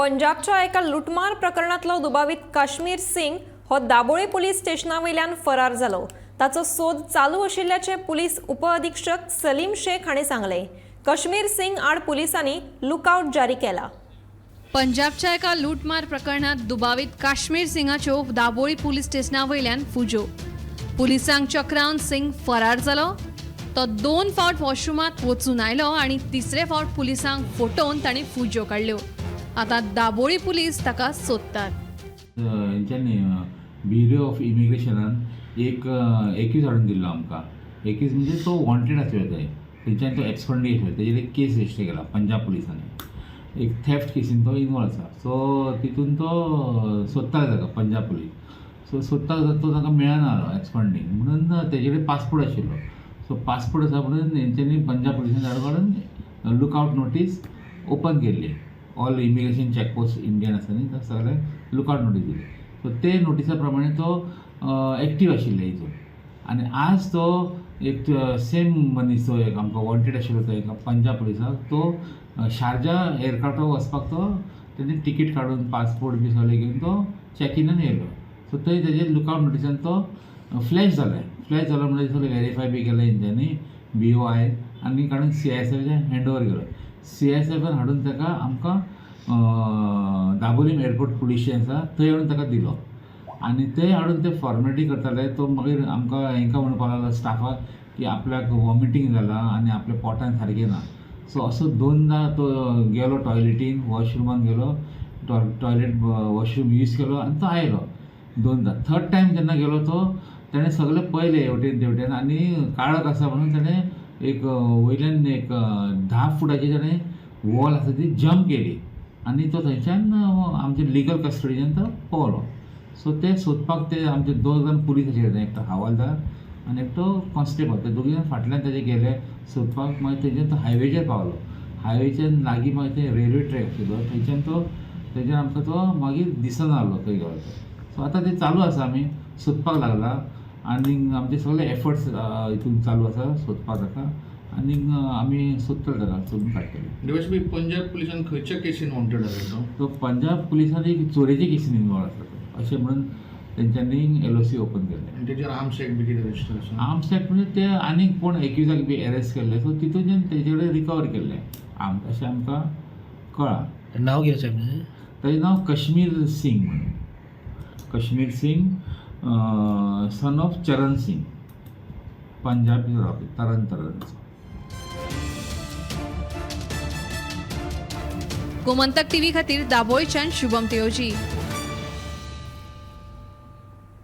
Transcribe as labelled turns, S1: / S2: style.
S1: पंजाबच्या एका लुटमार प्रकरणांतलो दुबावीत काश्मीर सिंग हो दाबोळी पुलीस स्टेशना वयल्यान फरार जालो. ताचो सोद चालू आशिल्ल्याचें पुलीस उपअधिक्षक सलीम शेख हांणी सांगलें. काश्मीर सिंग आड पुलिसांनी लुकआवट जारी केला.
S2: पंजाबच्या एका लुटमार प्रकरणात दुबावीत काश्मीर सिंगाच्यो दाबोळी पुलीस स्टेशना वयल्यान फुज्यो. पुलिसांक चक्रावन सिंग फरार जालो. तो 2 फावट वॉशरुमांत वचून आयलो आनी तिसरे फावट पुलिसांक फटोवन ताणें फुज्यो काडल्यो. आतां दाबोळी पुलीस ताका सोदतात.
S3: हेंच्यांनी ब्युरो ऑफ इमिग्रेशनान एक 21 हाडून दिल्लो आमकां. 21 म्हणजे तो वॉन्टेड आसलो थंय, थंयच्यान तो एब्सकॉन्डिंग आसलो. तेजेर एक केस रजिस्टर केला पंजाब पुलिसांनी, एक थेफ्ट केसीन तो इनवॉल्व आसा. सो तितून तो सोदताले ताका पंजाब पुलीस. सो सोदता तो ताका मेळना आसलो एब्सकॉन्डिंग, म्हणून तेजे कडेन पासपोर्ट आशिल्लो. सो पासपोर्ट आसा म्हणून हेंच्यांनी पंजाब पुलिसान धाडून काडून लुकआवट नोटीस ओपन केल्ली. ऑल इमिग्रेशन चॅकपोस्ट इंडियन आसा न्ही, सगळे लुकआवट नोटीस दिली. सो ते नोटिसा प्रमाणे तो एक्टीव आशिल्ले हितून. आनी आज तो एक सेम मनीस तो एक आमकां वॉन्टेड आशिल्लो तो एक पंजाब पुलिसाक, तो शारजा एअरक्राफ्टाक वचपाक तो तेणी तिकीट काडून पासपोर्ट बी सगळें घेवन तो चॅकिनान येयलो. सो थंय तेजेर लुकआवट नोटिसान तो फ्लॅश जालें. फ्लॅश जालो म्हणल्यार सगळें वेरीफाय बी केलें हेंच्यांनी BOI आनी काडून CISF hand ओवर केलो. CISF हाडून ताका आमकां दाबोलीम एअरपोर्ट पुलीस स्टेशन आसा थंय हाडून ताका दिलो. आनी थंय हाडून ते फॉर्मेलिटी करताले. तो मागीर आमकां हेंकां म्हणपाक लागलो स्टाफाक की आपल्याक वॉमिटींग जालां आनी आपल्या पोटान सारकें ना. सो असो 2दा तो गेलो टॉयलेटीन, वॉशरुमान गेलो, टॉयलेट वॉशरूम यूज केलो आनी तो आयलो 2दा. थर्ड टायम जेन्ना गेलो तो तेणें सगळें पळयलें हेवटेन तेवटेन आनी काळोख आसा म्हणून तेणें एक वयल्यान एक 10 फुटाची तेणें वॉल आसा ती जंप केली आनी तो थंयच्यान आमचे लिगल कस्टडीच्यान तो पावलो. सो ते सोदपाक ते आमचे 2 जाण पुलीस आशिल्ले, एकटो हवालदार आनी एकटो कॉन्स्टेबल. ते दोगूय जाण फाटल्यान तेजे गेले सोदपाक. मागीर थंयच्यान तो हायवेचेर पावलो. हायवेच्यान लागीं मागीर ते रेल्वे ट्रॅक आशिल्लो, थंयच्यान तो थंयच्यान आमकां तो मागीर दिसना जालो थंय गेलो तो. सो आतां ते चालू आसा, आमी सोदपाक लागला आनी आमचे सगळे एफर्ट्स हितून चालू आसा सोदपाक ताका आनी आमी सोदतले ताका, सोदून काडटले.
S4: डीवायएसपी, पंजाब पुलिसान खंयच्या केसीन वॉन्टेड आसा तो?
S3: तो पंजाब पुलिसान एक चोरयेचे केसीन इनवॉल्व आसा अशें म्हणून तेंच्यांनी LOC open केल्लें.
S4: आनी तेजेर आर्म्स एक्ट बी कितें रजिस्टर आसा?
S3: आर्म्स एक्ट म्हणजे ते आनीक कोण एक्युजाक बी अरेस्ट केल्ले, सो तितून तेजे कडेन रिकवर केल्ले आर्म्स अशें आमकां कळ्ळां.
S5: नांव कितें साहेब तुजें?
S3: ताजें नांव काश्मीर सिंग म्हणून. Kashmir Singh son of Charan Singh, Punjabi रावपी, तरन तरनचो.
S2: गोमंतक टीव्ही खातीर दाबोळीच्यान शुभम तेयोजी.